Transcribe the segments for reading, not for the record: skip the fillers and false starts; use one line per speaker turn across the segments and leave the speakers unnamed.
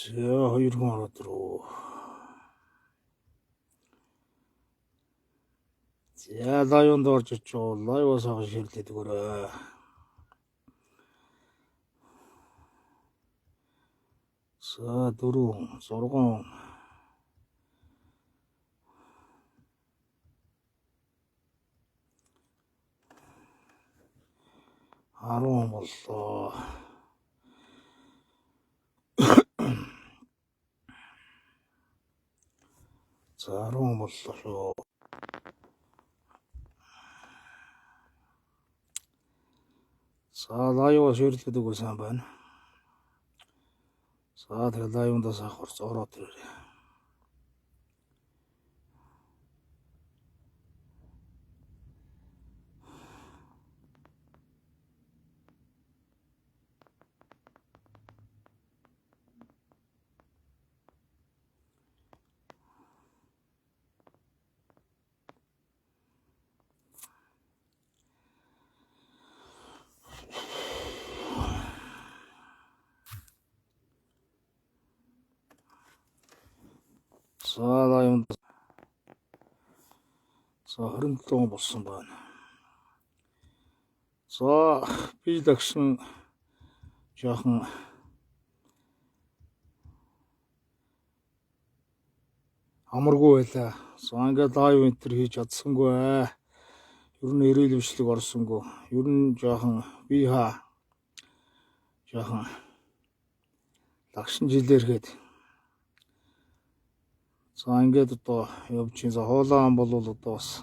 За, хоёр хүн ороод руу. За, live нд орж ич live аас авах share лээд өгөөрэй. За, 4 6. 10 боллоо. За, 10 боллоо шүү. За, live аа share лээд өгөө, сайн байна. За, тэгээ live ндаас авах ороод ирээрэй. За, live нд за 27 болсон байна. За, би лагшин жоохон амаргүй байлаа. За, ингээд live enter хийж чадсангүй ээ. Ер нь эрэл бичлэг орсонгүй. Ер нь жоохон би хаа жоохон лагшин жилээрхэд. За, ингээд одоо явж чинь. За, хоолой ам бол одоо бас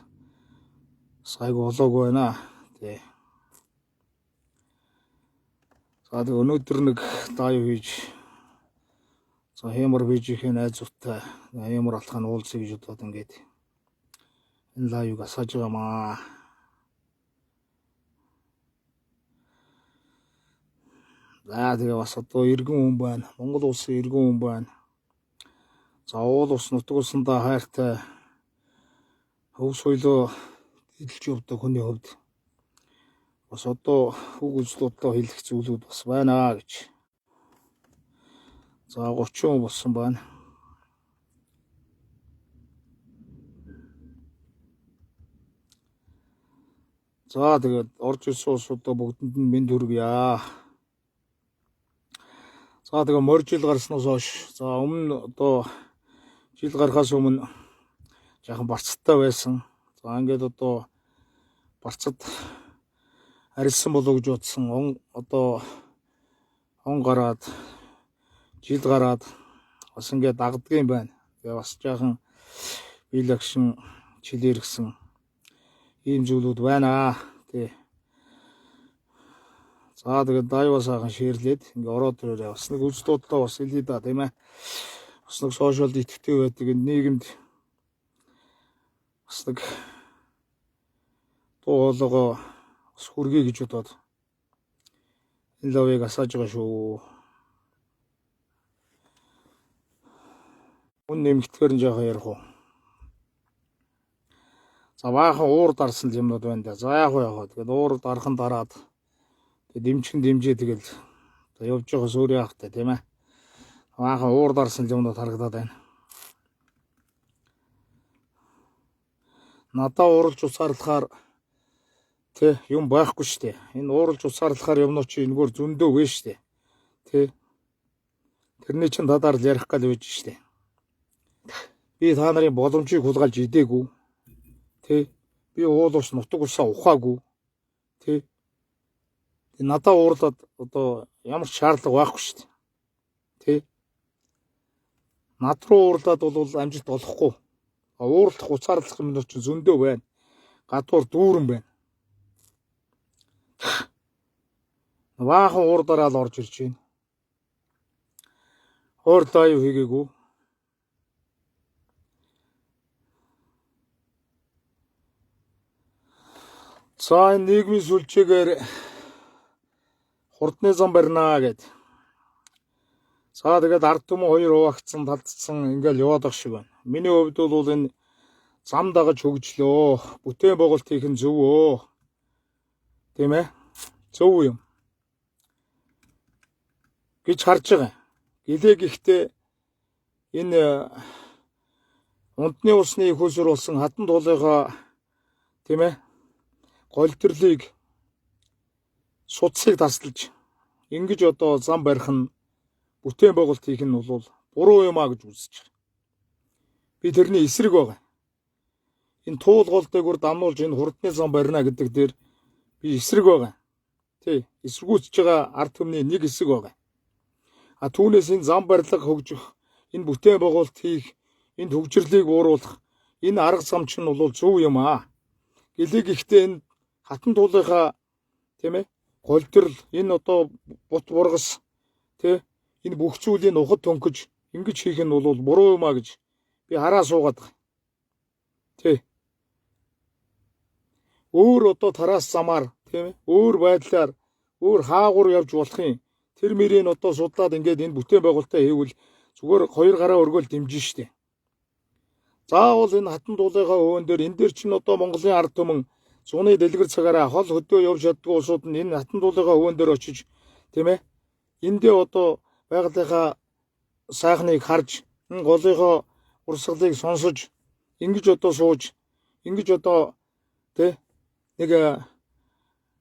гайгүй болоогүй байна. Тий. За, тэг өнөөдөр нэг live хийж, за, хэмэр бижийн найзуудтай хэмэр алхах нь уулзъя гэж бодоод ингээд энэ live ыг асааж байгаамаа. За, тэгээ бас одоо иргэн хүн байна. Монгол улсын иргэн хүн байна. За, уул ус нутаг усандаа хайртай, хөв соёлоо эдэлж явдаг хүний хувьд бас одоо үг үзлүүдээ хэлэх зүйлүүд бас байна гэж. За, 30 хүн болсон байна. За, тэгээд орж ирсэн улсуудаа бүгдэнд нь мэнд хүргье. За, тэгээ морь жил гарснаас хойш, за, өмнө одоо жил гарахаас өмнө жаахан барцтай байсан. За, ингээд одоо барцад арилсан болов гэж бодсон. Он одоо он гараад, жил гараад бас ингээд дагддаг юм байна. Тэгээ бас жаахан биелагшин чилэргсэн ийм зүйлүүд байна. Тий. За, тэгээд live аа сайхан share лээд ингээ ороод ирээрэй. Бас нэг үзэл бодлоо бас хэлье да, тийм ээ. Бас нэг social д идэвхтэй байдаг энэ нийгэмд бас нэг дуу хоолойгоо бас хүргэе гэж бодоод энэ live ыг асааж байгаа шүү. Үн нэмэгдэхээр нь жоохон ярих уу. За, баахан уур дарсан юмнууд байна да. За, яах вэ, яах вэ. Тэгээд уур дархан дараад тэгээд дэмжих нь дэмжээ, тэгэл за явж байгаас өөр яах вэ, тийм ээ. Баахан уур дарсан юмнууд харагдаад байна. Надаа ууралж уцаарлахаар тэ юм байхгүй шүү дээ. Энэ ууралж уцаарлахаар юмнууд чи энэгээр зөндөө вэ шүү дээ. Тэ. Тэрний чин талаар л ярих гал байж шүү дээ. Би та нарын боломжийг хулгайлж идээгүй. Тэ. Би уул ус нутаг усаа ухаагүй. Тэ. Надаа уурлаад одоо ямар ч шаардлага байхгүй шүү дээ. Тэ. Над руу уурлаад бол амжилт олохгүй. Уурлах, уцаарлах юм чинь зөндөө байна. Гадуур дүүрэн байна. Баахан уур дараал орж ирж байна. Өөр live хийгээгүй. За, энэ нийгмийн сүлжээгээр хурдны зам барина гэд. За, тэгээд ард түмэн хоёр хуваагдсан, талдсан, ингээл яваад ах шиг байна. Миний хувьд бол энэ зам дагаж хөгжлөө. Бүтээн боголт хийх нь зөв өө. Тийм ээ? Зөв юм гэж харж байгаа. Гэлээ гэхдээ Энэ унтны усны их усүр болсон хатан туулыгаа, тийм ээ, голдрлыг судсыг таслаж ингэж одоо зам барих нь, бүтээн байгуулалт хийх нь бол буруу юм а гэж үзэж байгаа. Би тэрний эсрэг байгаа. Энэ туул гол дээгүүр дамнуулж энэ хурдны зам барина гэдэг дээр би эсрэг байгаа. Тий, эсэргүүцэж байгаа ард түмний нэг хэсэг байгаа. А түүнээс энэ зам барилга хөгжих, энэ бүтээн байгуулалт хийх, энэ хөгжирлийг бууруулах энэ арга зам чинь бол зөв юм аа. Гэлээ гэхдээ энэ хатан туулынхаа, тийм ээ, голдрол, энэ одоо бут бургас, тий, энэ бүх зүйлийг ухад төнкөж ингэж хийх нь бол буруу юм а гэж би хараа суугаад байгаа. Тий. Өөр одоо тараас замаар, тийм ээ, өөр байдлаар, өөр хаагур явж болох юм. Тэр мөрийг одоо судлаад ингээд энэ бүтээн байгуулалтаа хийвэл зүгээр хоёр гараа өргөөл дэмжин штэ. Заавал энэ хатан туулынхаа өвөн дээр, энэ дээр чинь одоо Монголын ард түмэн зуны дэлгэр цагаараа хол хөдөө явж чаддгүй улсууд нь энэ хатан туулынхаа өвөн дээр очиж, тийм ээ, эндээ одоо байгалийнхаа сайхныг харж, энэ голынхоо урсгалыг сонсож, ингэж одоо сууж, ингэж одоо, тий, нэг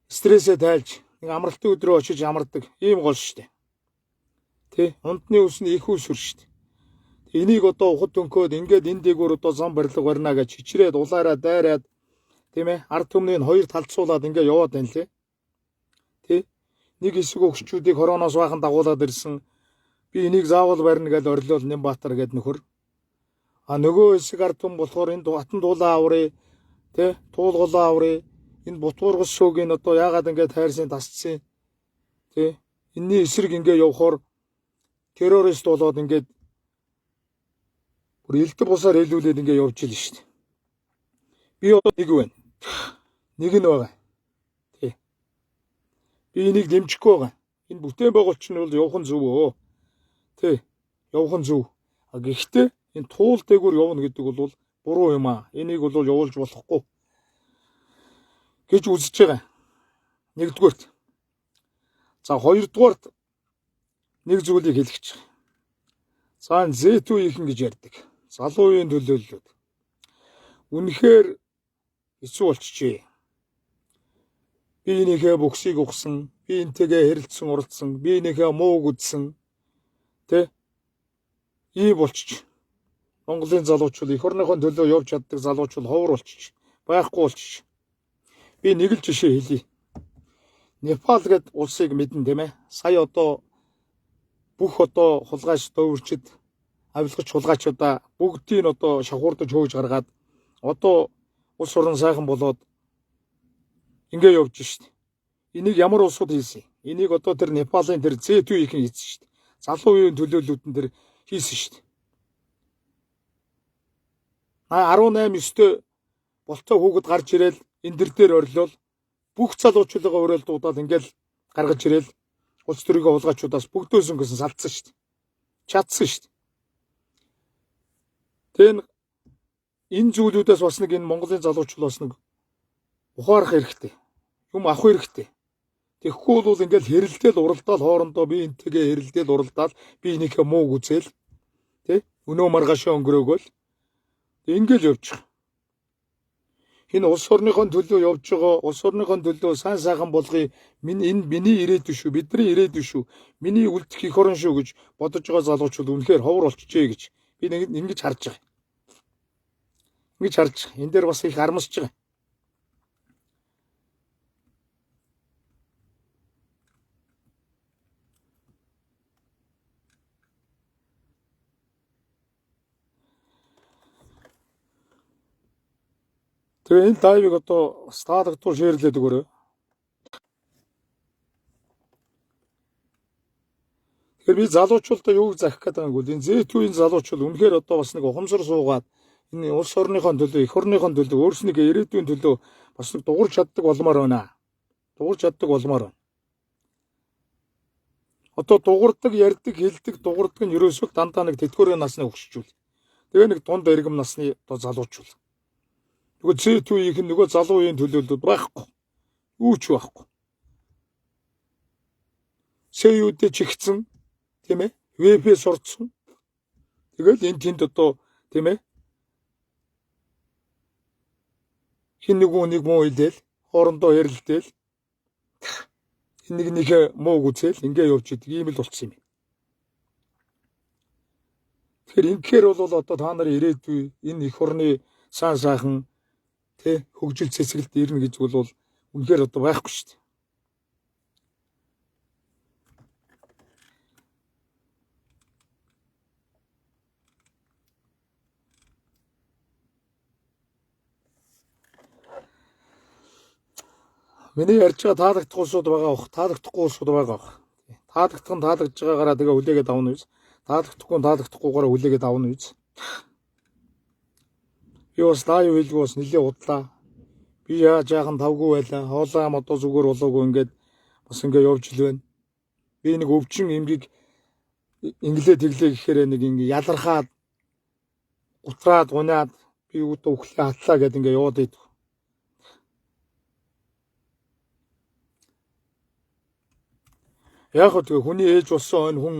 стрессээ тайлж, нэг амралтын өдрөө очиж амардаг ийм гол шүү дээ. Тий, унтны үсний их усүр шүү дээ. Энийг одоо ухад төнкөөд ингээд энэ дээгүүр одоо зам барилга барина гэж хичрээд улаараа дайраад, тийм ээ, ард түмнийг хоёр талцуулаад ингээд яваад байна лээ. Тий. Нэг хэсэг өгчүүдийг хороноос баахан дагуулад ирсэн. Би энийг заавал барина гэж орилол Нэмбаатар гэд нөхөр. А нөгөө хэсэг ард түмэн болохоор энэ хатан туулаа аврыг, тий, туулголоо аврыг, энэ бутуургас шөөгийн одоо яагаад ингээд хайрсын тасцсан, тий, энэний эсрэг ингээд явхоор террорист болоод ингээд бүр элдв бусаар хэлүүлээд ингээд явж ил шүү дээ. Би одоо нэг байна. Нэг нь байгаа. Тий. Би энийг дэмжихгүй байгаа. Энэ бүтээн байгуулалт нь бол явах нь зөв өө. Тий. Явах нь зөв. А гэхдээ энэ туул дээгүүр явна гэдэг бол буруу юм аа. Энийг бол явуулж болохгүй гэж үзэж байгаа. Нэгдүгээрт. За, хоёрдугаарт нэг зүйлийг хэлэх гэж байгаа. За, энэ Z2-ийн гэж ярьдаг. Залуу үеийн төлөөллүүд. Үнэхээр хэцүү болчихжээ. Би энийхээ бөхсийг ухсан, би энтэйгээ хэрэлдсэн, уралдсан, би энийхээ мууг үзсэн. Тэ? Ийм болчих. Монголын залуучууд эх орныхоо төлөө явж чаддаг залуучууд ховор болчих. Байхгүй болчих. Би нэг л жишээ хэлье. Непал гэд улсыг мэднэ, тийм ээ. Сая одоо бүх одоо хулгайч дуурчид, авилгач хулгайчудаа бүгдийг одоо шавхуурдаж хөөж гаргаад одоо улс орон сайхан болоод ингээ явж шít. Энийг ямар улсууд хийсэн? Энийг одоо тэр Непалын тэр Z2-ийн хийсэн шít. Залуу үеийн төлөөллүүд нь тэр хийсэн шít. 18 9-тэй болцоо хүүхэд гарч ирээл энэ төр дээр орилол бүх залуучуудаа уриал дуудаад ингээл гаргаж ирээл улс төрийн хулгайчудаас бүгдөөс өнгөсөн салцсан шүү дээ. Чадсан шүү дээ. Тэгээ энэ зүйлүүдээс бас нэг энэ Монголын залуучууд бас нэг ухаарах хэрэгтэй. Юм авах хэрэгтэй. Тэгэхгүй бол ингээл хэрэлдээл уралдаал хоорондоо би энтэйгээ хэрэлдээл уралдаал би энийхээ мууг үзээл, тий, өнөө маргаашаа өнгөрөөгөөл ингээл явчих. Энэ улс орныхон төлөө явж байгаа, улс орныхон төлөө сайн сайхан болгоё. Минь энэ миний ирээдүй шүү, бидний ирээдүй шүү, миний үлдэх эх орон шүү гэж бодож байгаа залуучууд үнэхээр ховор болчихжээ гэж би нэг ингэж харж байгаа. Ингэж харж байгаа. Энэ дээр бас их харамсаж байгаа. Тэгээ энэ live ыг одоо таалагдвал share лээд өгөөрэй. Тэгэхээр би залуучуудаа юу захих гэдэг юм бэ? Энэ Z2-ийн залуучууд үнэхээр одоо бас нэг ухамсар суугаад энэ улс орныхоо төлөө, эх орныхоо төлөө, өөрснийхөө ирээдүйн төлөө бас нэг дугуйрч чаддаг болмоор байна. Дугуйрч чаддаг болмоор байна. Одоо дугуйрдаг, ярьдаг, хэлдэг, дугуйрдаг нь ерөөсөө дандаа нэг тэтгэврийн насны хөгшчүүл. Тэгээ нэг дунд эргэм насны одоо залуучуул. Нөгөө Z2-ийн нөгөө залуу үеийн төлөөлөлд байхгүй. Юу ч байхгүй. СЮД чигцэн, тийм ээ? ВП сурцсан. Тэгэл энэ тэнд одоо тийм ээ хин нэг үнийг муу хэлээл, хоорондоо хэрэлдээл, нэг нэгэ муу гүцэл ингээ явж идэг ийм л болчихсон юм. Тэгэхээр ингээр бол одоо та нар ирээдүй энэ эх орны сайн сайхан тэ хөгжил цэцгэлд ирнэ гэж бол үнэхээр одоо байхгүй шүү дээ. Миний ярьж байгаа таалагдах улсууд байгаа бох, таалагдахгүй улсууд байгаа бох. Таалагдах нь таалагдж байгаагаараа тэгээ хүлээгээд авна үз. Таалагдахгүй нь таалагдахгүйгаараа хүлээгээд авна үз. Би бас live хийлгүй бас нэлээ удлаа. Би яа жаахан тавгүй байлаа. Хоолой ам одоо зүгээр болоогүй ингээд бас ингээд явж л байна. Би нэг өвчин эмгэг инглээ тэглээ гэхээр нэг ингээ ялархаад гутраад гунаад би үүдээ үхлээ хатлаа гэд ингээ яваад идэх. Яг хөө тэгээ хүний ээж болсон энэ хүн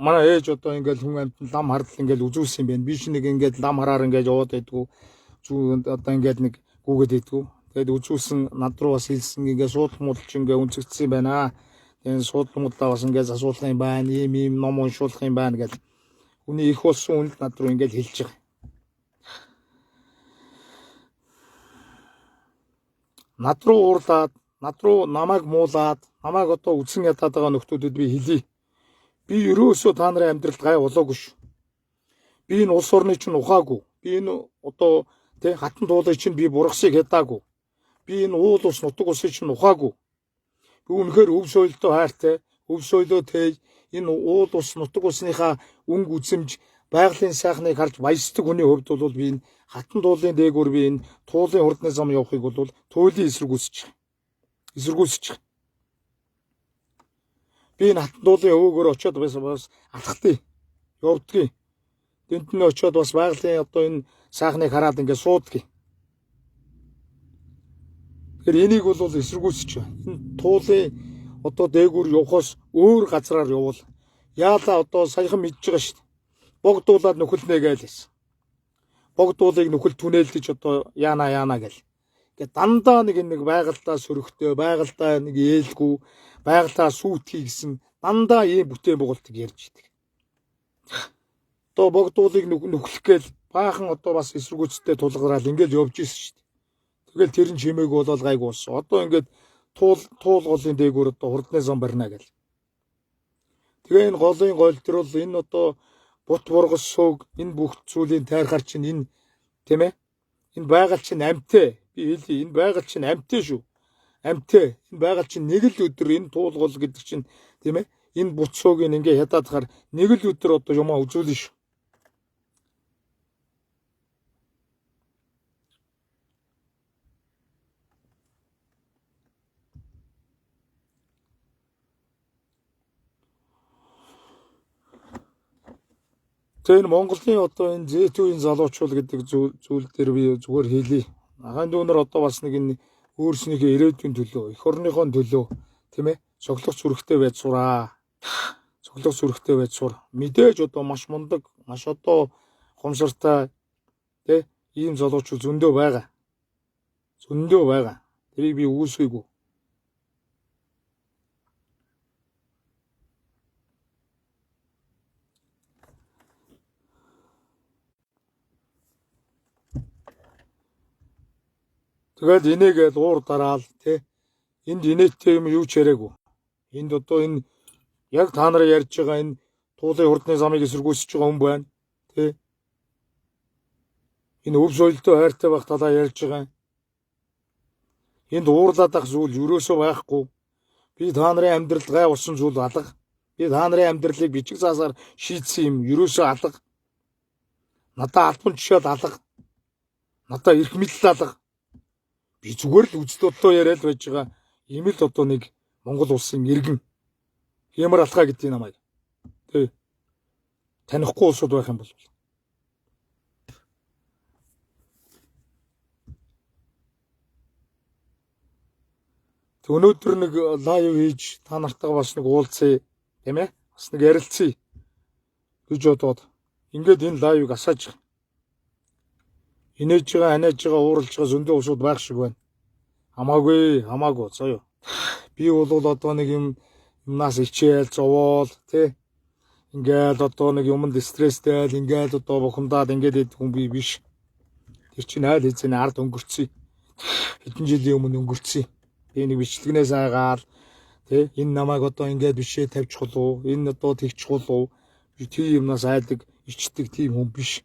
манай ээж одоо ингээл хүн амьтан лам хардл ингээл үзүүлсэн юм байна. Би ч нэг ингээд лам хараар ингээд яваад байдгүй. Зүү одоо ингээд нэг гүгээд байдгүй. Тэгээд үзүүлсэн над руу бас хэлсэн ингээд суудлах муудалч ингээд үнцэгдсэн юм байна. Тэгээд суудлах муудлаа бас ингээд асуулах юм байна. Ийм ийм ном уншуулах юм байна гэл. Хүний их болсон үнэл над руу ингээд хэлж байгаа. Над руу уурлаад, над руу намайг муулаад, намайг одоо үдсэн ядаад байгаа нөхдүүдэд би хэлье. Би ерөөсөө та нарын амьдралд гай болоогүй шүү. Би энэ улс орны чинь ухаагүй. Би энэ одоо тэ хатан туулыг чинь би бургасыг хядаагүй. Би энэ уул ус нутаг усыг чинь ухаагүй. Би үнэхээр өв соёлтой хайртай, өв соёлоо тээж энэ уул ус нутаг усныхаа өнгө үзэмж байгалийн сайхныг харж баясдаг хүний хувьд бол би энэ хатан туулын дээгүүр би энэ туулын хурдны зам явахыг бол туйлын эсэргүүцэж байгаа. Эсэргүүцэж байгаа. Би энэ хатан туулын өвөөгөр очиод бас алхтыг явдгийг. Тэнд нь очиод бас байгалийн одоо энэ сайхныг хараад ингээд суудгийг. Тэгэхээр энийг бол эсэргүүцэж байна. Энэ туулын одоо дээгүүр явахаас өөр газраар явуул. Яалаа одоо саяхан мэдж байгаа шүү дээ. Богдуулаад нөхөлнэ гээл байсан. Богдуулыг нөхөл түнэлдэж одоо яана яана гэл. Ингээд дандаа нэг нэг байгальдаа сөрөгтэй, байгальдаа нэг ээлгүй, байгальдаа сүүтгий гэсэн дандаа ийм бүтээн бугуалтыг ярьж идэг. Одоо богдуулыг нөхлөх гээл баахан одоо бас эсэргүүцтэй тулгараал ингээд явж исэн шүү дээ. Тэгэл тэр нь чимээгүй болоод гайгүй болсон. Одоо ингээд туул голын дээгүүр одоо хурдны зам барина гэл. Тэгээ энэ голын голдрол энэ одоо бут бургас сууг энэ бүх зүйлийн тайрхаар чинь энэ тийм ээ энэ байгаль чинь амьтээ. Би хэлье, энэ байгаль чинь амьтээ шүү. Амьтээ. Энэ байгаль чинь нэг л өдөр энэ туул гол гэдэг чинь тийм ээ энэ бут суугийг ингээ хятадхаар нэг л өдөр одоо юмаа үзүүлнэ шүү. Тэгээ энэ Монголын одоо энэ Z2-ийн залуучуул гэдэг зүйл дээр би зүгээр хэлье. Агаан дүүнер одоо бас нэг энэ өөрснийхөө ирээдүйн төлөө, эх орныхоо төлөө тийм ээ цоглох зүрхтэй байж сураа. Цоглох зүрхтэй байж сур. Мэдээж одоо маш мундаг, маш одоо хомсортой тий ийм залуучууд зөндөө байгаа. Зөндөө байгаа. Тэрийг би үүсгээгүү. Тэгээд энийгээл уур дараал тий энд инээдтэй юм юу ч яриаггүй. Энд одоо энэ яг та нараа ярьж байгаа энэ туулын хурдны замыг эсэргүүцэж байгаа хүн байна. Тий. Энэ өв соёлтой хайртай байх талаа ярьж байгаа. Энд уурлаад ах зүйл ерөөсөө байхгүй. Би та нарын амьдралд гай болсон зүйл алга. Би та нарын амьдралыг бичиг цаасаар шийдсэн юм ерөөсөө алга. Надаа албан тушаал алга. Надаа эрх мэдэл алга. Би зүгээр л үзэл бодлоо яриад байж байгаа ийм л одоо нэг Монгол улсын иргэн Хямар алхаа гэдэг намайг. Тэ. Танихгүй улсууд байх юм бол. Тэг өнөөдөр нэг live хийж та нартайгаа бас нэг уулзъя, тийм ээ? Бас нэг ярилцъя гэж бодоод. Ингээд энэ live ыг асааж байгаа. Инээж байгаа, ханиаж байгаа, ууралж байгаа зөндөө улсууд байх шиг байна. Хамаагүй, хамаагүй заяа. Би бол одоо нэг юм юмнаас ичээл, зовоол тий. Ингээл одоо нэг юмд стресстэй л ингээл одоо бухимдаад ингээд идэх хүн би биш. Тэр чинь айл хэзээ ард өнгөрцөн. Хэдэн жилийн өмнө өнгөрцөн. Би нэг бичлэгнээс айгаал тий энэ намайг одоо ингээд бишээ тавьчих болов, энэ одоо тэгчих болов. Би тийм юмнаас айдаг, ичдэг тийм хүн биш.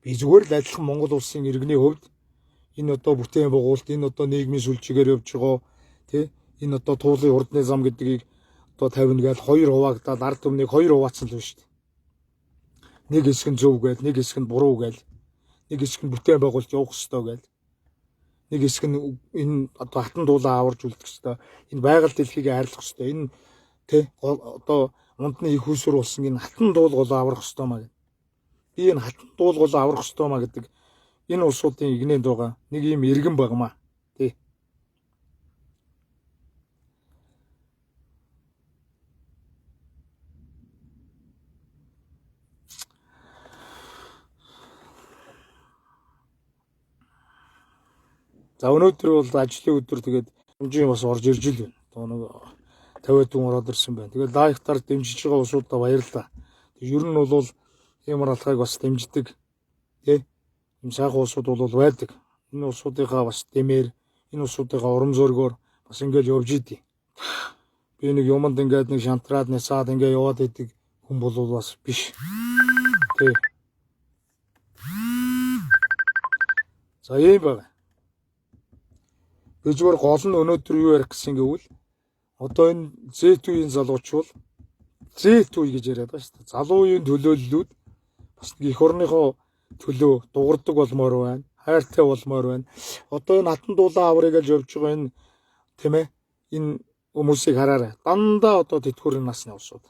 Би зүгээр л адилхан Монгол улсын иргэний хувьд энэ одоо бүтээн байгуулалт, энэ одоо нийгмийн сүлжээгээр явж байгаа тий энэ одоо туулын хурдны зам гэдгийг одоо 50 гээл хоёр хуваагдаад ард түмнийг хоёр хуваацсан л байна шүү дээ. Нэг хэсэг нь зөв гээл, нэг хэсэг нь буруу гээл, нэг хэсэг нь бүтээн байгуулалт явах ёстой гээл. Нэг хэсэг нь энэ одоо хатан дуулаа аварж үлдэх ёстой. Энэ байгаль дэлхийг хайрлах ёстой. Энэ тий одоо ундны их усүр болсон энэ хатан дуул голоо аврах ёстой маа гэх. Би энэ хатан дуул голоо аврах ёстой маа гэдэг энэ улсуудын игнэнд байгаа нэг ийм иргэн багмаа. Тий. За өнөөдөр бол ажлын өдөр, тэгээд хэмжээ бас орж ирж л байна. Одоо нэг 50 хүн ороод ирсэн байна. Тэгээд лайктаар дэмжиж байгаа улсуудаа баярлалаа. Тэг ер нь бол ийм алхайг бас дэмждэг тий ийм сайхан улсууд бол байдаг. Энэ улсуудынхаа бас дэмээр, энэ улсуудынхаа урам зоригоор бас ингээд явж идэв. Би нэг юмд ингээд нэг шантраад нясаад ингээд яваад идэг хүн бол бас биш. Тий. За ийм байна. Би зүгээр гол нь өнөөдөр юу ярих гэсэн гэвэл одоо энэ Z үеийн залуучууд Z үе гэж яриад байгаа шүү дээ. Залуу үеийн төлөөллүүд бас нэг эх орныхоо төлөө дуурдаг болмоор байна. Хайртай болмоор байна. Одоо энэ хатан дуулаа аврыг гэж явж байгаа энэ тийм ээ энэ хүмүүсийг хараарай. Дандаа одоо тэтгэврийн насны улсууд.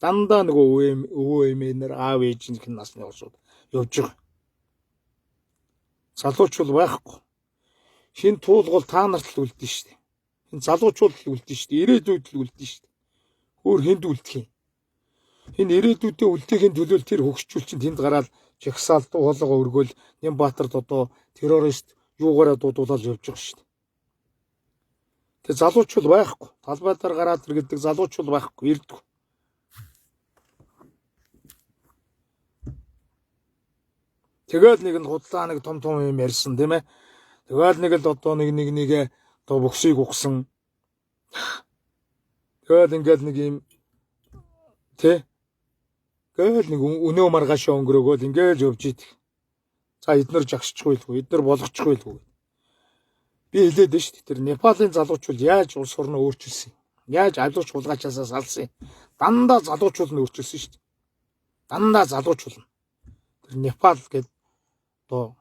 Дандаа нөгөө өвөө эмээнэр аав ээжийнх нь насны улсууд явж байгаа. Залуучууд байхгүй. Хин туулгуул та нарт л үлдэн шүү дээ. Хин залуучууд л үлдэн шүү дээ. Ирээдүйд л үлдэн шүү дээ. Өөр хүнд үлдэх юм. Энэ ирээдүйдээ үлдээхийн төлөө тэр хөгшчүүл чинь тэнд гараад жагсаал дуу хоолойгоо өргөөл Нямбатарт одоо террорист юугаараа дуудуулаад явж байгаа шүү дээ. Тэр залуучууд байхгүй. Талбай дээр гараад ир гэдэг залуучууд байхгүй ирдэг. Тэгэл нэг нь худлаа нэг том том юм ярьсан тийм ээ. Тэгэл нэг л одоо нэг нэг нэгэ одоо бөхсийг ухсан. Тэгэл ингээд нэг юм тий. Тэгэл нэг өнөө маргаашаа өнгөрөөгөөл ингээд явж идэх. За эднэр жагсчихгүй л эднэр болгочихгүй л. Би хэлээд шүү дээ. Тэр Непалийн залуучууд яаж улс орноо өөрчилсөн? Яаж авилгач хулгайчаасаа салсан? Дандаа залуучууд нь өөрчилсөн шүү дээ. Дандаа залуучууд нь. Тэр Непал гэдэг одоо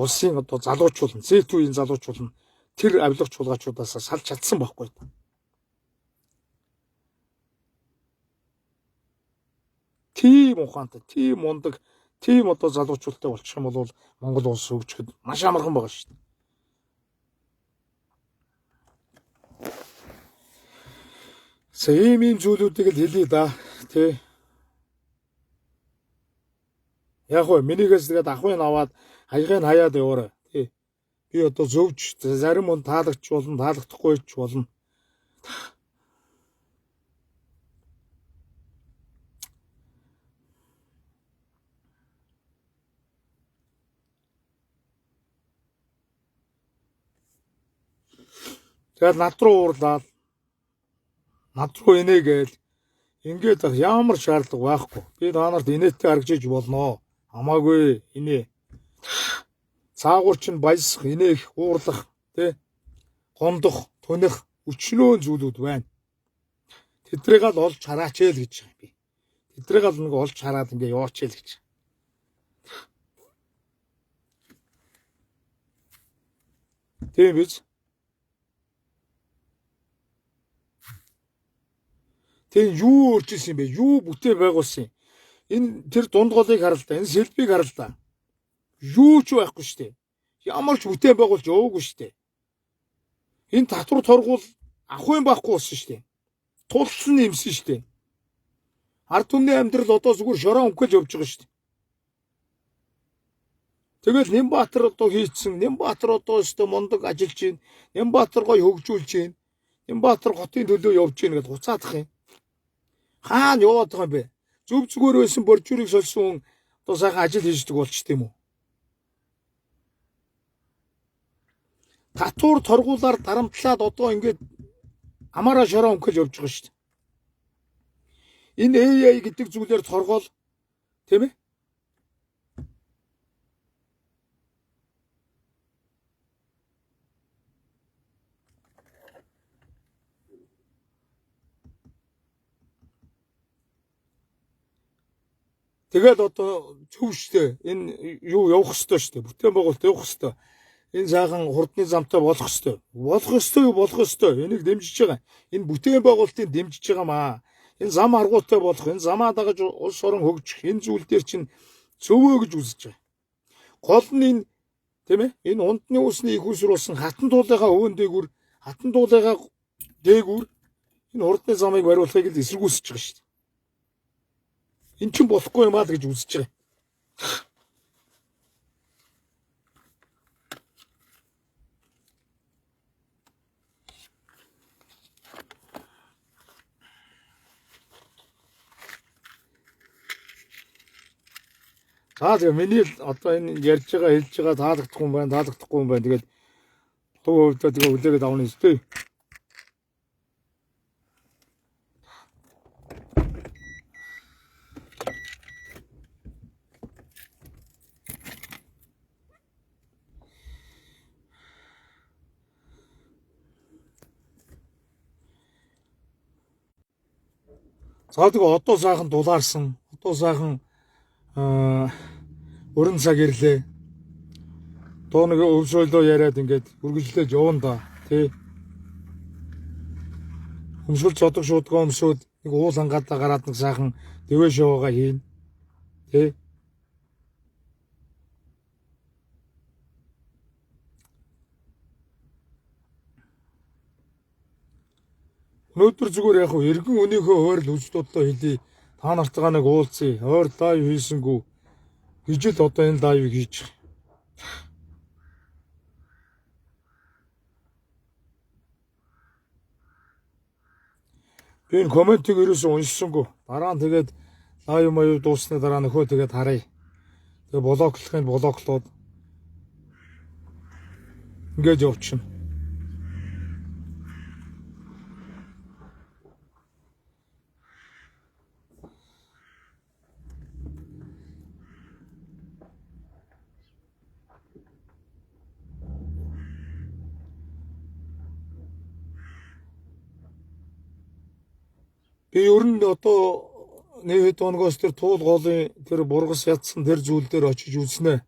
улсын одоо залуучууд нь, Z үеийн залуучууд нь тэр авилгач хулгайчуудаас салж чадсан байхгүй. Тийм ухаантай, тийм мундаг, тийм одоо залуучуудтай болчих юм бол Монгол улс хөгжихэд маш амархан байгаа шүү дээ. За ийм ийм зүйлүүдийг л хэлье да. Тэ. Яг гоо минийгээс тэгээд ахуйн аваад хаягийг хаяад яваарай. Тэ. Би одоо зөвж зарим хүн таалагдч болно, таалагдахгүй ч болно. Тэгээд над руу уурлаад над руу инээгээл ингээд ямар шаардлага байхгүй. Би та нарт инээдтэй харагдаж болно. Хамаагүй инээ. Цаагуур чинь баясах, инээх, уурлах, тэ гондох, түнэх өчнөөн зүйлүүд байна. Тэдрийг л олж хараач л гэж байгаа би. Тэдрийг л нэг олж хараад ингээ яваач л гэж. Тийм биз? Тэгээ юу өөрчилсөн юм бэ? Юу бүтээ байгуулсан юм? Энэ тэр дунд голыг харал та, энэ сэлбийг харал та. Юу ч байхгүй шүү дээ. Ямар ч бүтээн байгуулж яваагүй шүү дээ. Энэ татвар торгуул авах юм байхгүй болсон шүү дээ. Тулсан нэмсэн шүү дээ. Ард түмний амьдрал одоо зүгээр шороо өнгөж явж байгаа шүү дээ. Тэгэл Нямбатар одоо хийцэн, Нямбатар одоо өстө мундаг ажиллаж байна. Нямбатар гоё хөгжүүлж байна. Нямбатар хотын төлөө явж байна гэдээ хуцаадах юм. Хаана яваад байгаа юм бэ? Зөв зүгээр байсан боржуурыг сольсон хүн одоо сайхан ажил хийждэг болч тийм үү? Татвар торгуулаар дарамтлаад одоо ингээд амаараа шороо өнгөж явж байгаа шүү дээ. Энэ AI гэдэг зүйлээр торгоол тийм ээ? Тэгээд одоо зөв штэ. Энэ юу явах ёстой штэ. Бүтээн байгуулалт явах ёстой. Энэ сайхан хурдны замтай болох ёстой. Болох ёстой юу болох ёстой. Энийг дэмжиж байгаа. Энэ бүтээн байгуулалтыг дэмжиж байгаа маа. Энэ зам аргуутай болох, энэ замаа дагаж улс орон хөгжих энэ зүйл дээр чинь зөвөө гэж үзэж байгаа. Гол нь энэ тийм ээ. Энэ ундны усны их усүр болсон хатан туулынхаа өвөн дээгүр, хатан туулынхаа дээгүр энэ хурдны замыг бариулахыг л эсэргүүцэж байгаа шүү дээ. Эн чинь болохгүй юм аа л гэж үзэж байгаа. За тэгээ миний л одоо энэ ярьж байгаа хэлж байгаа таалагдахгүй юм байна, таалагдахгүй юм байна. Тэгээд хувь хувьдаа тэгээ хүлээгээд авна ёстой. За тэгээ одоо сайхан дулаарсан. Одоо сайхан өрн цаг ирлээ. Дуу нэг өв соёлоо яриад ингээд үргэлжлээд явна да. Тий. Хөмсгөл зодог шуудгаа өмсөөд нэг уул хангаадаа гараад нэг сайхан дэвээ шоугаа хийн. Тий. Өнөөдөр зүгээр яг хөө эргэн өнөөхөө ойр л үз бодлоо хэлье. Та нартайгаа нэг уулзъя. Ойр live хийсэнгүү гэж л одоо энэ live ыг хийж байгаа. Би энэ comment ыг ерөөсөө уншсангүй. Дараа нь тэгээд live маяг дууссаны дараа нөхөө тэгээд харъя. Тэгээ block лохын block лоод ингээд явчихна. Би ер нь одоо нэг хэд хоногоос тэр туул голын тэр бургас ядсан тэр зүйл дээр очиж үзнэ.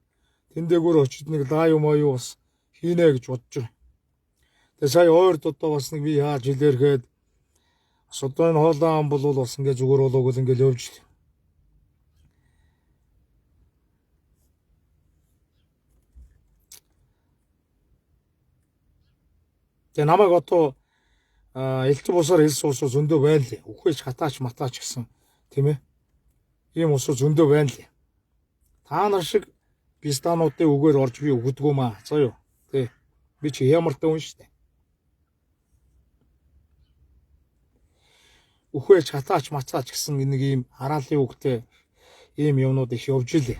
Тэн дээгүүр очиж нэг live маяг бас хийнэ гэж бодож байна. Тэгээ сая ойрд одоо бас нэг би яаж хэлэрхэд бас одоо энэ хоолой ам бол бас ингээ зүгээр болоог л ингээл явж л. Тэгээ намайг одоо элдв бусаар хэлсэн усуу зөндөө байна лээ. Үхээч хатаач матаач гэсэн тийм ээ. Ийм усуу зөндөө байна лээ. Та нар шиг бистануудын үгээр орж би өгдөггүй маа. За юу. Тэ. Би чи ямартай хүн шүү дээ. Үхээч хатаач матаач гэсэн нэг ийм хараалын үгтэй ийм юмнууд их явж илээ.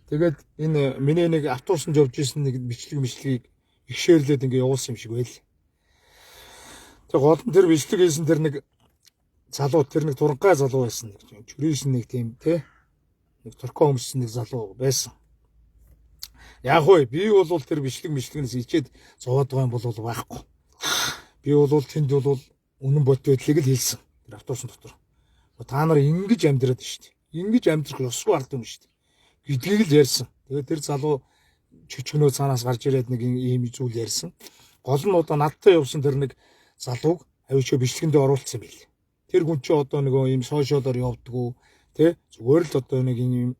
Тэгээд энэ миний нэг автобусанд явж исэн нэг бичлэг мичлэгийг их share лээд ингээ явуулсан юм шиг байл. Тэг гол нь тэр бичлэг хийсэн тэр нэг залуу тэр нэг туранхай залуу байсан нэг чөрөөсөн нэг тийм те нэг туркоо өмссөн нэг залуу байсан. Яг вэ би бол тэр бичлэг мичлэгнээс ичээд зовоод байгаа юм бол байхгүй. Би бол тэнд бол үнэн бод байдлыг л хэлсэн. Тэр автобусын дотор. Та нар ингэж амьдраад шүү дээ. Ингэж амьдрах ёсгүй ард юм шүү дээ. Гэдгийг л ярьсан. Тэгээд тэр залуу чөчгөнөө цаанаас гарч ирээд нэг ийм зүйл ярьсан. Гол нь одоо надтай явсан тэр нэг залууг авчиж бичлэгэндээ оруулсан юм байл. Тэр хүн чинь одоо нөгөө ийм social оор явдггүй тий зүгээр л одоо нэг ийм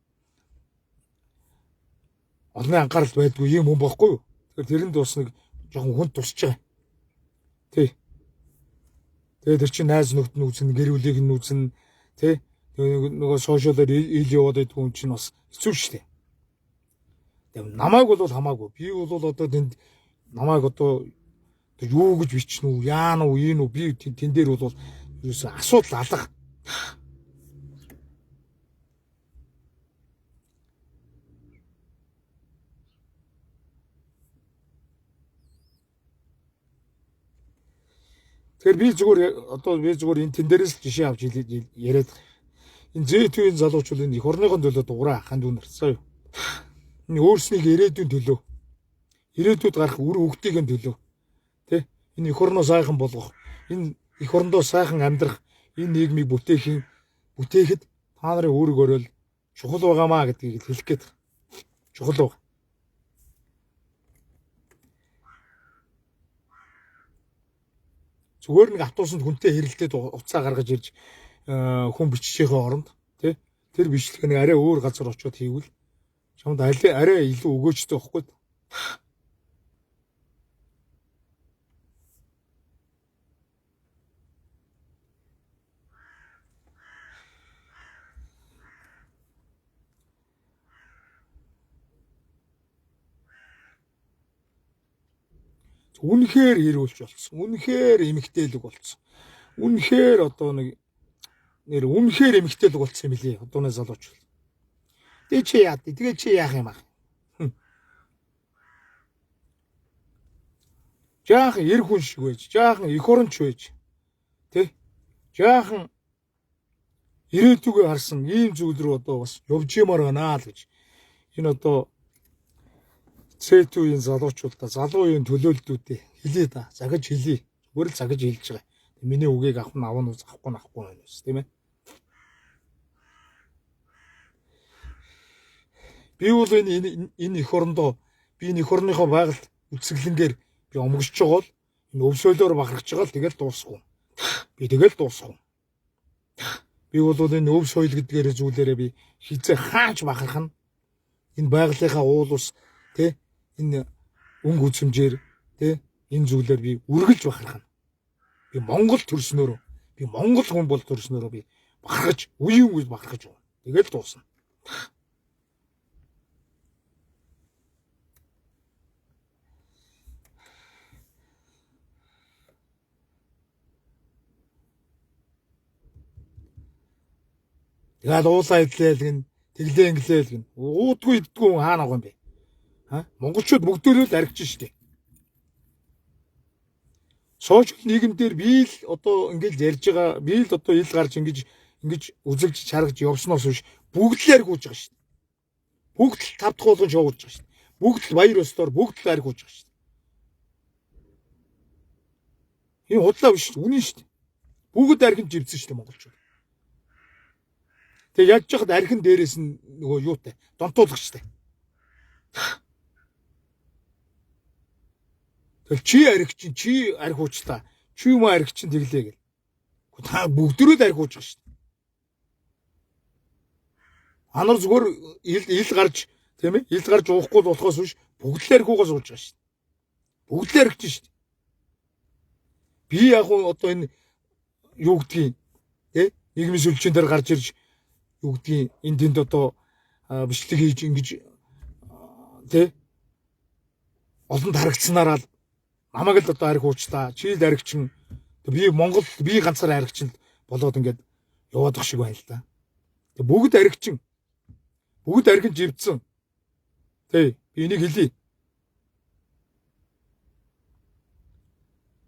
олонний анхаарал байдгүй ийм хүн бохгүй юу. Тэгэхээр тэрэнд бас нэг жоохон хүн тусч байгаа. Тий. Тэгээ тэр чинь найз нөхд нь үзнэ, гэр бүлийг нь үзнэ, тэ? Нөгөө сошиалаар ил яваад байдаг хүн чинь бас хэцүү шүү дээ. Тэгээ намайг бол хамаагүй. Би бол одоо тэнд намайг одоо юу гэж бичнэ үү, яана уу, ийм үү, би тэн дээр бол ерөөсөө асуудал алга. Тэгэхээр би зүгээр одоо би зүгээр энэ тэн дээрээс л жишээ авч яриад байгаа. Энэ Z2-ийн залуучууд энэ эх орныхон төлөө дугаараа ханд үнэр цаа юу. Энэ өөрснийг ирээдүйн төлөө, ирээдүйд гарах үр хөвгтийн төлөө, тэ, энэ эх орноо сайхан болгох, энэ эх орондоо сайхан амьдрах, энэ нийгмийг бүтээхийн бүтээхэд та нарын үүрэг өрөөл чухал байгаамаа гэдгийг хэлэх гээд чухал байгаа. Зүгээр нэг автобусанд хүнтэй хэрэлдээд уцаа гаргаж ирж хүн биччихээ оронд, тий, тэр бичлэг нэг арай өөр газар очиод хийвэл чамд арай илүү өгөөжтэй байхгүй. Үнэхээр хэрүүлж болцсон. Үнэхээр эмгтээлэг болцсон. Үнэхээр одоо нэг нэр үнэхээр эмгтээлэг болцсон юм билий. Одооны залуучууд. Тэгээ чи яа? Тэгээ чи яах юм аа? Жаахан эр хүн шиг байж, жаахан эх оронч байж, тэ? Жаахан ирээдүгөө харсан ийм зүйл рүү одоо бас явж юмар байна л гэж. Энэ одоо C2-ийн залуучуудаа, залуу үеийн төлөөллүүдээ хэлье да. Загаж хэлье. Зүгээр л загаж хэлж байгаа. Миний үгийг авах нь авах нь авахгүй нь авахгүй байна ус, тийм ээ. Би бол энэ эх орондоо би энэ эх орныхоо байгальд үсгэлэнгээр би омгож байгаа бол энэ өвсөөлөөр бахархаж байгаа л тэгэл дуусахгүй. Би тэгэл дуусахгүй. Би бол энэ өв соёл гэдгээр зүйлээрээ би хизээ хаач бахархна. Энэ байгалийнхаа уул ус, тэ, энэ өнгө үзэмжээр, тэ, энэ зүйлээр би үргэлж бахархна. Би Монгол төрснөөрөө, би Монгол хүн бол төрснөөрөө би бахархаж, үеийн үед бахархаж байна. Тэгэл дуусна. Тэгэл уулаа идлээл гин, тэглээ инглээл гин. Уудгүй иддгүй хүн хаана байгаа юм бэ? Ха? Монголчууд бүгдөө л аригч штэ. Сошиал нийгэм дээр би л одоо ингэж ярьж байгаа, би л одоо ил гарч ингэж үзэлж чаргаж явсноос биш бүгд л ариг ууж байгаа штэ. Бүгд л тав дахь болгон шоуж байгаа штэ. Бүгд л баяр ёслоор бүгд л ариг ууж байгаа штэ. Энэ худлаа биш, үнэн штэ. Бүгд архинд живсэн штэ монголчууд. Тэгээ яаж яхад архин дээрээс нь нөгөө юутай донтуулагчтай. Тэгэл чи арх чинь, чи арх уучлаа. Чи юм арх чинь тэглээ гэл. Та бүгдөрөө л арх ууж байгаа шүү дээ. Анар зүгээр ил гарч, тийм ээ? Ил гарч уухгүй болохоос биш бүгд л арх уугаас ууж байгаа шүү дээ. Бүгд л архиж шүү дээ. Би яг одоо энэ юу гэдгийг, тэ? Нийгмийн сүлжээн дээр гарч ирж юу гэдгийг энэ тэнд одоо бичлэг хийж ингэж, тэ? Олонд харагдсанараа л намайг л одоо арх уучлаа. Чи л архичин. Би Монгол би ганцаар архичин болоод ингээд яваад ах шиг байна л да. Тэг бүгд архичин. Бүгд архин живдсэн. Тэ, би энийг хэлье.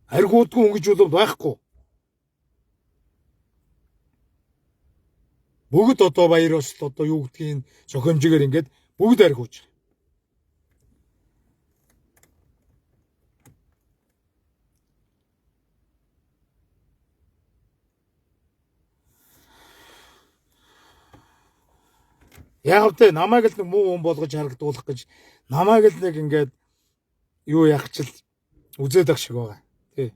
Арх уудгүй өнгөж бол байхгүй. Бүгд одоо баяр ёсол одоо юу гэдгийг зохиомжигээр ингээд бүгд арх ууж. Яг тэ намайг л нэг муу хүн болгож харагдуулах гэж намайг л нэг ингээд юу яах чил үзээд ах шиг байгаа. Тий.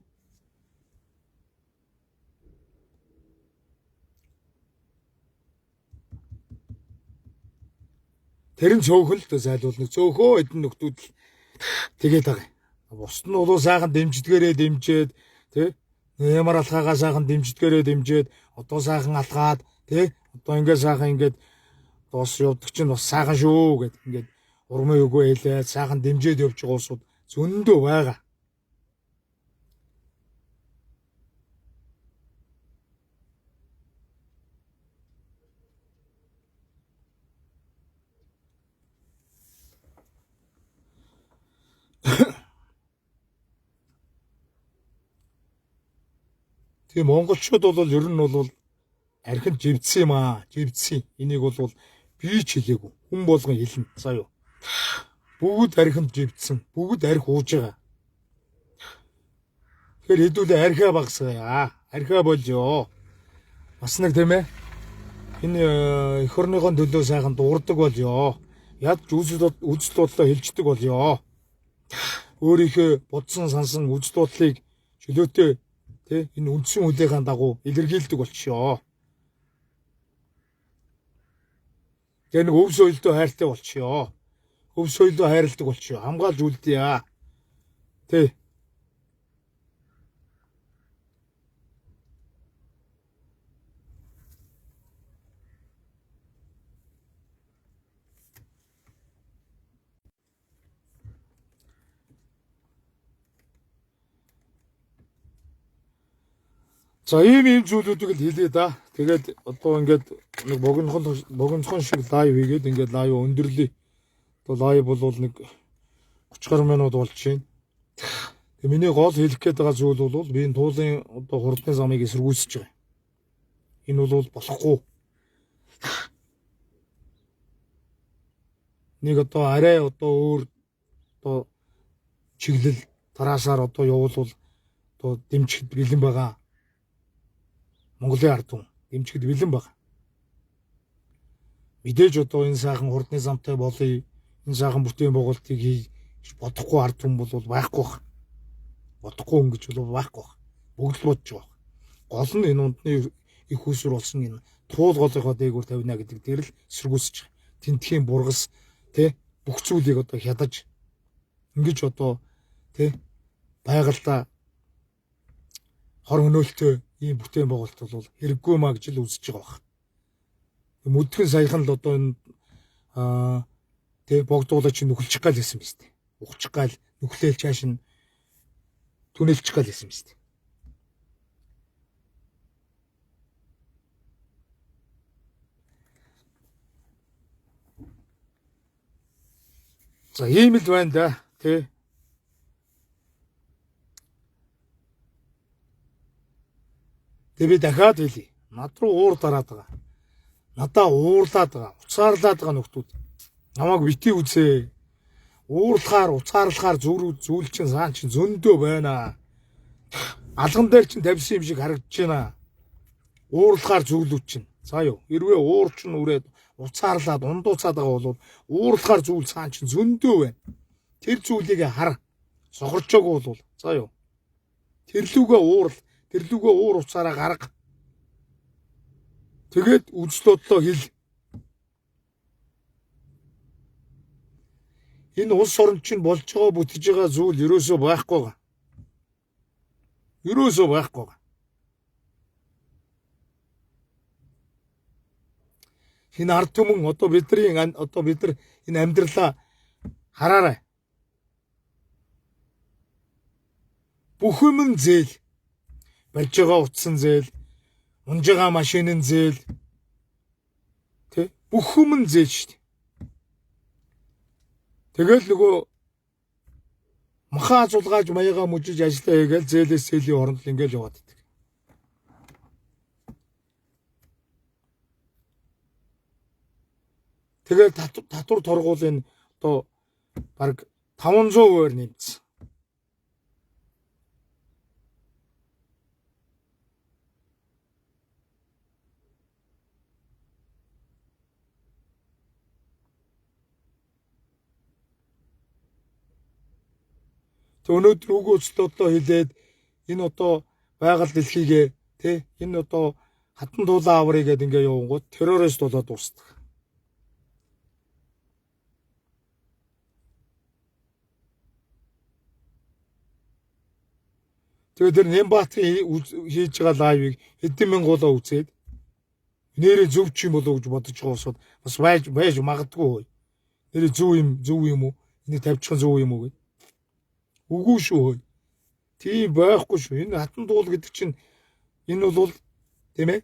Тэр нь цөөхөн л зайлуулна. Цөөхөө эдэн нөхдүүд л тэгээд байгаа. Бусд нь улуу сайхан дэмждгээрээ дэмжээд, тий, Ямар алхаагаа сайхан дэмждгээрээ дэмжиж, одоо сайхан алхаад тий, одоо ингээ сайхан ингээд бас явдаг чинь бас сайхан шүү гэд ингээд урмын үгүй хэлээд сайхан дэмжиж явж байгаа улсууд зөндөө байгаа. Тэгээ монголчууд бол ер нь бол архинд живдсэн юм аа. Живдсэн. Энийг бол би ч хэлээгүй. Хүн болгон хэлнэ. За юу. Бүгд архинд живдсэн. Бүгд арх ууж байгаа. Тэгэхээр хэдүүлээ архиа багасгая. Архиа болёо. Бас нэг тийм ээ. Энэ эх орныхоо төлөө сайхан дуурдаг болёо. Ядч үзэл бодлоо хэлждэг болёо. Өөрийнхөө бодсон сансан үзэл бодлыг чөлөөтэй тий энэ үндсэн хуулийнхаа дагуу илэрхийлдэг болчихё. Тэгээ нэг өв соёлдоо хайртай болчихё. Өв соёлдоо хайрладаг болчихё. Хамгаалж үлдъя. Тий. За ийм зүйлүүдийг л хэлье да. Тэгээд одоо ингээд нэг богинохон шиг live хийгээд ингээд live өндөрлөе. Одоо live бол нэг 30 гаруй минут болж байна. Тэгээ миний гол хэлэх гээд байгаа зүйл бол би энэ туулын одоо хурдны замыг эсэргүүцэж байгаа. Энэ бол болохгүй. Нэг одоо арай одоо өөр одоо чиглэл тараасаар одоо явуулвал одоо дэмжихэд бэлэн байгаа. Монголын ард түмэн дэмжихэд бэлэн байгаа. Мэдээж одоо энэ сайхан хурдны замтай болъё, энэ сайхан бүтээн байгуулалтыг хий гэж бодохгүй ард түмэн бол байхгүй байх. Бодохгүй хүн гэж бол байхгүй байх. Бүгд л бодож байгаа. Гол нь энэ ундны их усүр болсон энэ туул голынхоо дээгүүр тавина гэдэг дээр л эсэргүүцэж байгаа. Тентхийн бургас тий бүх зүйлийг одоо хядаж ингэж одоо тий байгальдаа хор хөнөөлтөө ийм бүтээн байгуулалт бол хэрэггүй маа гэж л үзэж байгаа баг. Мүдхэн саяхан л одоо энэ тий богдуулаа чи нүхэлчих гал байсан биз дээ. Ухчих гал нүхлээл чааш нь түнэлчих гал байсан биз дээ. За ийм л байна да тий. Тэгээ би дахиад хэлье. Над руу уур дараад байгаа. Надаа уурлаад байгаа. Уцаарлаад байгаа нөхдүүд. Намайг бити үзээ. Уурлахаар, уцаарлахаар зүйл чинь саан чинь зөндөө байна. Алган дээр чинь тавьсан юм шиг харагдаж байна. Уурлахаар зүйлүүд чинь. За юу. Хэрвээ уур чинь үрээд уцаарлаад ундууцаад байгаа бол уурлахаар зүйл цаан чинь зөндөө байна. Тэр зүйлийг хар. Сохорчоогүй бол за юу. Тэрлүүгээ уурал. Тэрлүүгээ уур уцаараа гарга. Тэгээд үзэл бодлоо хэл. Энэ улс орон чинь болж байгаа бүтэж байгаа зүйл ерөөсөө байхгүй байгаа. Ерөөсөө байхгүй байгаа. Энэ ард түмэн одоо бидний одоо бид нар энэ амьдралаа хараарай. Бүх юм нь зээл. Барьж байгаа утсан зээл, унж байгаа машин нь зээл. Тэ? Бүх юм нь зээл шүү дээ. Тэгэл нөгөө махаа зулгааж маягаа мүжиж ажиллаа хийгээл зээлээс зээлийн оронд л ингээл яваад идэг. Тэгэл татвар торгуулийн одоо бараг 500% нэмсэн. Тэг өнөөдөр үг үзэл бодлоо хэлээд энэ одоо байгаль дэлхийгээ тий энэ одоо хатан туулаа аврыг гэдэг ингээ явангууд террорист болоод дуусдаг. Тэгээд тэр Нямбаатын хийж байгаа live ыг хэдэн мянгуулаа үзээд нэрээ зөв ч юм болоо гэж бодож байгаа улсууд бас байж магадгүй. Нэрээ зөв юм уу? Энийг тавьчих зөв юм уу гэд. Үгүй шүү. Тийм байхгүй шүү. Энэ хатан дуул гэдэг чинь энэ бол тийм ээ.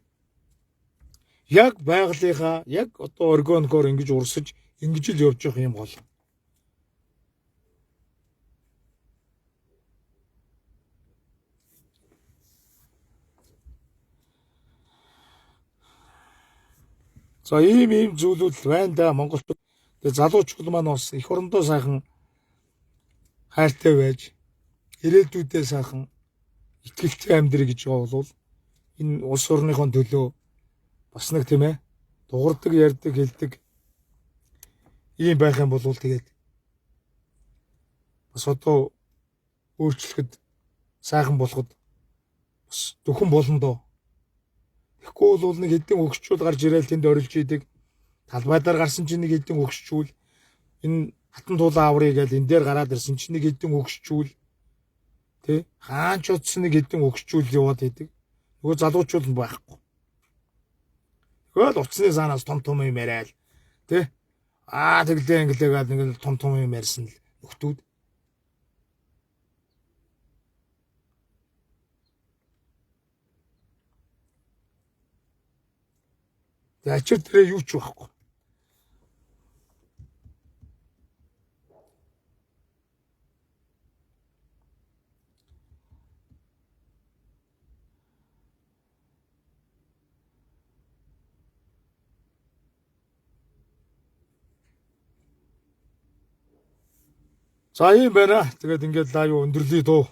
Яг байгалийнхаа яг одоо органикоор ингэж урсаж ингэж л явж явах юм гол. За ийм зүйлүүд л байна да Монголд. Тэгээ залуучууд маань бас эх орондоо сайхан хайртай байж ирээдүйдээ сайхан итгэлтэй амьдрий гэж байгаа бол энэ улс орныхон төлөө бас нэг тийм ээ дуурдаг, ярьдаг, хэлдэг ийм байх юм бол тэгээд бас одоо өөрчлөхөд сайхан болоход бас дөхөн болно доо. Тэгэхгүй бол нэг хэдэн өгчүүл гарч ирээл тэнд орилж идэг. Талбай дээр гарсан чинь нэг хэдэн өгчүүл энэ хатан туулаа аврыг гээл энэ дээр гараад ирсэн чинь нэг хэдэн өгчүүл тий хаач утсан нэг хэдэн өгчүүл яваад идэг. Нөгөө залуучууд нь байхгүй. Тэгэл утасны заанаас том том юм яриад тий аа тэглээ инглээ гээд нэг том том юм ярьсан л нөхдүүд. Тэгээ ачир дээрээ юу ч байхгүй. За ийм байна. Тэгээд ингээд live өндөрлөе дөө.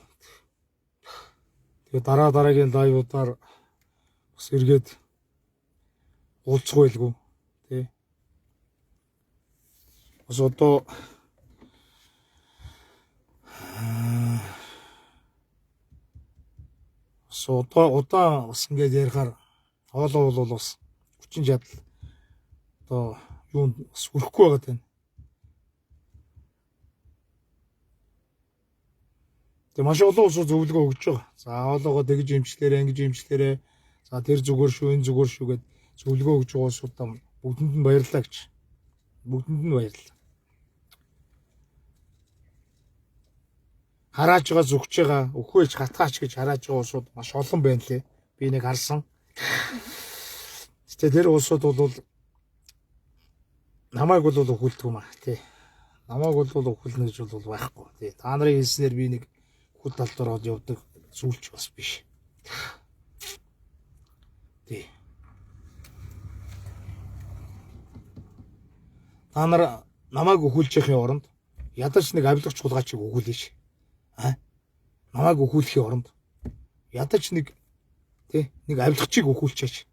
Тэгээд дараагийн live уудаар бас эргээд уулзах байлгүй тий. Бас одоо бас удаан бас ингээд ярихаар хоолоо бол бас хүчин чадал одоо юунд бас хүрэхгүй байгаа тань. Тэгээ маш олон улсууд зөвлөгөө өгч байгаа. За хоолоогоо тэгж имчлээрэ, ингэж имчлээрэ. За тэр зүгээр шүү, энэ зүгээр шүү гэд зөвлөгөө өгч байгаа улсуудаа бүгдэнд нь баярлалаа гэж. Бүгдэнд нь баярлалаа. Харааж байгаа, зүгж байгаа, өхөөж хатгаач гэж харааж байгаа улсууд маш олон байна лээ. Би нэг харсан. Гэтэ тэр улсууд бол намайг бол өхүүлдэг юм аа тий. Намайг бол өхүүлнэ гэж бол байхгүй тий. Та нарын хэлснээр би нэг хөл талдаар бол явдаг зүйлч бас биш. Тий. Та нар намайг өхүүлж яхын оронд ядаж нэг авилгач хулгайчийг өгүүлээш. А? Намайг өхүүлэхийн оронд ядаж нэг тий нэг авилгачийг өгүүлчээч.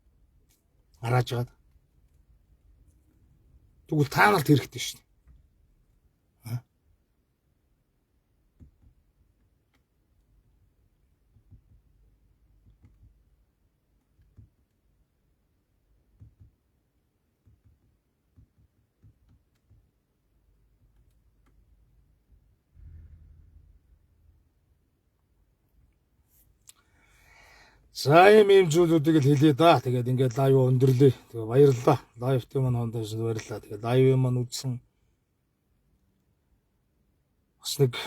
Харааж байгаад. Тэгвэл та нарт хэрэгтэй шин. За ийм зүйлүүдийг л хэлье да. Тэгээд ингээд live өндөрлөе. Тэгээ баярлалаа. Live тэй маань хондоо баярлалаа. Тэгээд live маань үзсэн бас нэг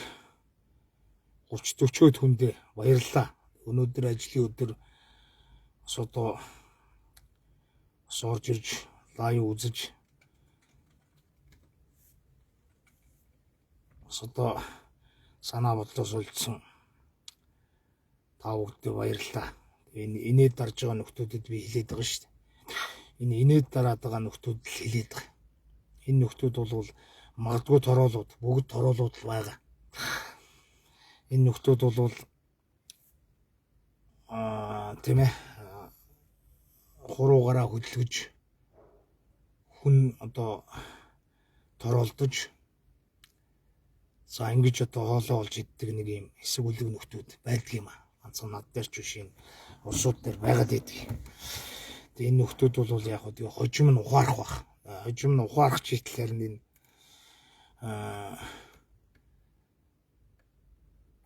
30 40 хүндээ баярлалаа. Өнөөдөр ажлын өдөр бас одоо бас орж ирж live үзэж бас одоо санаа бодлоо солилцсон та бүгдээ баярлалаа. Энэ инээд дарж байгаа нөхдүүдэд би хэлээд байгаа шүү дээ. Энэ инээд дараад байгаа нөхдүүд л хэлээд байгаа. Энэ нөхдүүд бол магадгүй тороолууд, бүгд тороолууд л байгаа. Энэ нөхдүүд бол тийм ээ хуруугаараа хөдөлгөж хүн одоо тороолдож за ингэж одоо хоолоо олж иддэг нэг юм хэсэг үлэг нөхдүүд байдаг юм аа. Ганцхан над дээр ч биш юм улсууд дээр байгаад байдаг. Тэгээ энэ нөхдүүд бол яг хөө тэгээ хожим нь ухаарах бах. Хожим нь ухаарах читлээр нь энэ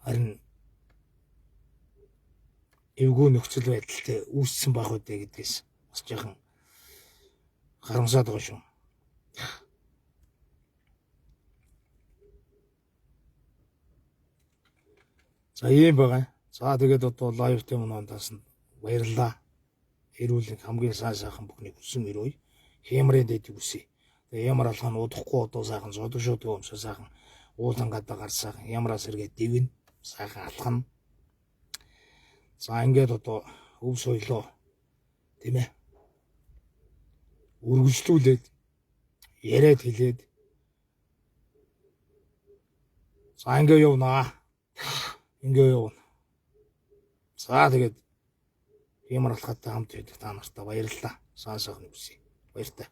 харин Эвгүй нөхцөл байдалтай үүссэн байх үү гэдгээс бас жаахан харамсаад байгаа шүү. За ийм байгаа. За тэгээд одоо live team ондаас нь баярлалаа. Эрүүл хамгийн сайн сайхан бүхнийг хүсэн өрөөе. Хямрын дэдийг хүсье. Тэгээ ямар алхаа нь удахгүй одоо сайхан зодог шодог өмсөө сайхан уулан гадаа гар сайхан ямраас эргээд дивэн сайхан алхана. За ингээд одоо өв соёлоо тийм ээ үргэлжлүүлээд яриад хэлээд за ингээ явнаа. Ингээ явна. За тэгээд ямар алхаатай хамт байдаг та нартай баярлалаа. Сайн сайхан хүсье. Баяртай.